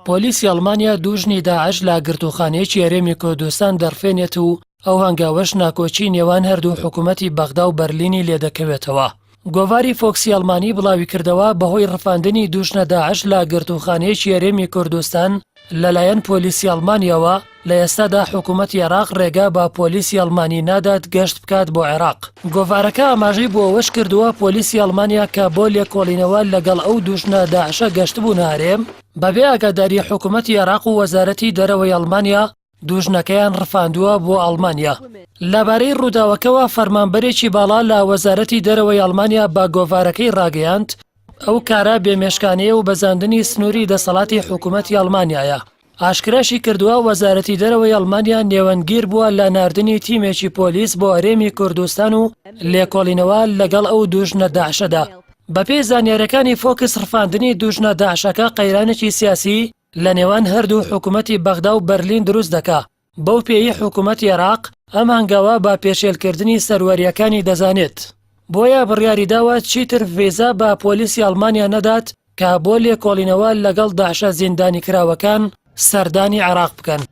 پۆلیسی ئەڵمانیا دوو ژنی داعش لە گرتووخانەیەکی هەرێمی کوردستان دەڕفێنێت و ئەو هەنگاوەش ناکۆکی نێوان هەردوو حکوومەتی بەغدا و بەرلینی لێدەکەوێتەوە. گۆڤاری فۆکسی ئەڵمانی بڵاویکردەوە، بەهۆی ڕفاندنی دوو ژنە داعش لە گرتووخانەیەکی هەرێمی کوردستان لەلایەن پۆلیسی ئەڵمانیاوە، لە ئێستادا حکوومەتی عێراق ڕێگا بە پۆلیسی ئەڵمانی نادات گەشت بکات بۆ عێراق. گۆڤارەکە ئاماژەی بۆ ئەوەش کردووە، پۆلیسی ئەڵمانیا کە بۆ لێکۆڵینەوە لەگەڵ ئەو دوو ژنە داعشە گەشتبوونە هەرێم، بەبێ ئاگاداری حکوومەتی عێراق و وەزارەتی دەرەوەی ئەڵمانیا دوو ژنەکەیان ڕفاندووە بۆ ئەڵمانیا. لەبارەی ڕووداوەکەوە فەرمانبەرێکی باڵا لە وەزارەتی دەرەوەی ئەڵمانیا بە گۆڤارەکەی ڕاگەیاند، ئەو کارە بێمێشکانەیە و بەزاندنی سنووری دەسەڵاتی حکوومەتی ئەڵمانیایە. ئاشکراشی کردووە، وەزارەتی دەرەوەی ئەڵمانیا نێوەندگیر بووە لە ناردنی تیمێکی پۆلیس بۆ هەرێمی کوردستان و لێکۆڵینەوە لەگەڵ ئەو دوو ژنە داعشەدا. بەپێی زانیارییەکانی فۆکس ڕفاندنی دوو ژنە داعشەکە قەیرانێکی سیاسی لە نێوان هەردوو حکوومەتی بەغدا و بەرلین دروست دەکا، بەو پێیەی حکوومەتی عێراق ئەم هەنگاوە بە پێشێلکردنی سەروەرییەکانی دەزانێت، بۆیە بڕیاریداوە چیتر ڤیزا بە پۆلیسی ئەڵمانیا نەدات کە بۆ لێکۆڵینەوە لەگەڵ داعشە زیندانیکراوەکان سەردانی عێراق بکەن.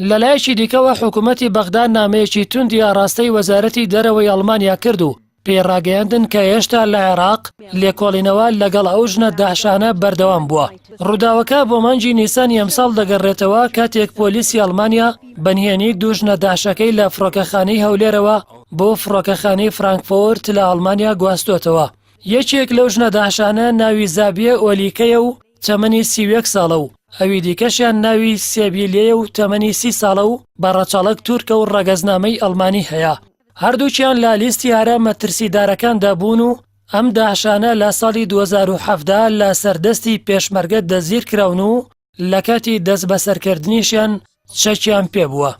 لەلایەکی دیکەوە حکوومەتی بەغدا نامەیەکی توندی ئاڕاستەی وەزارەتی دەرەوەی ئەڵمانیا کرد و پێی ڕاگەیاندن کە هێشتا لە عێراق لێکۆڵینەوە لەگەڵ ئەو ژنە داعشانە بەردەوام بووە. ڕووداوەکە بۆ مانگی نیسانی ئەمساڵ دەگەڕێتەوە کاتێک پۆلیسی ئەڵمانیا بە نهێنی دوو ژنە داعشەکەی لە فڕۆکەخانەی هەولێرەوە بۆ فڕۆکەخانەی فرانکفۆرت لە ئەڵمانیا گواستۆتەوە. یەکێک لەو ژنە داعشانە ناوی زابیە ئۆلیکەیە و تەمەنی 31 ساڵە و ئەوی دیکەشیان ناوی سێبیلیەیە و تەمەنی 30 ساڵە و بە ڕەچەڵەک تورکە و ڕەگەزنامەی ئەڵمانی هەیە. هەردووکیان لە لیستی هەرە مەترسیدارەکاندا بوون و ئەم داعشانە لە ساڵی 2017 لە سەر دەستی پێشمەرگە دەستگیرکراون و لە کاتی دەستبەسەرکردنیشیان چەکیان پێبووە.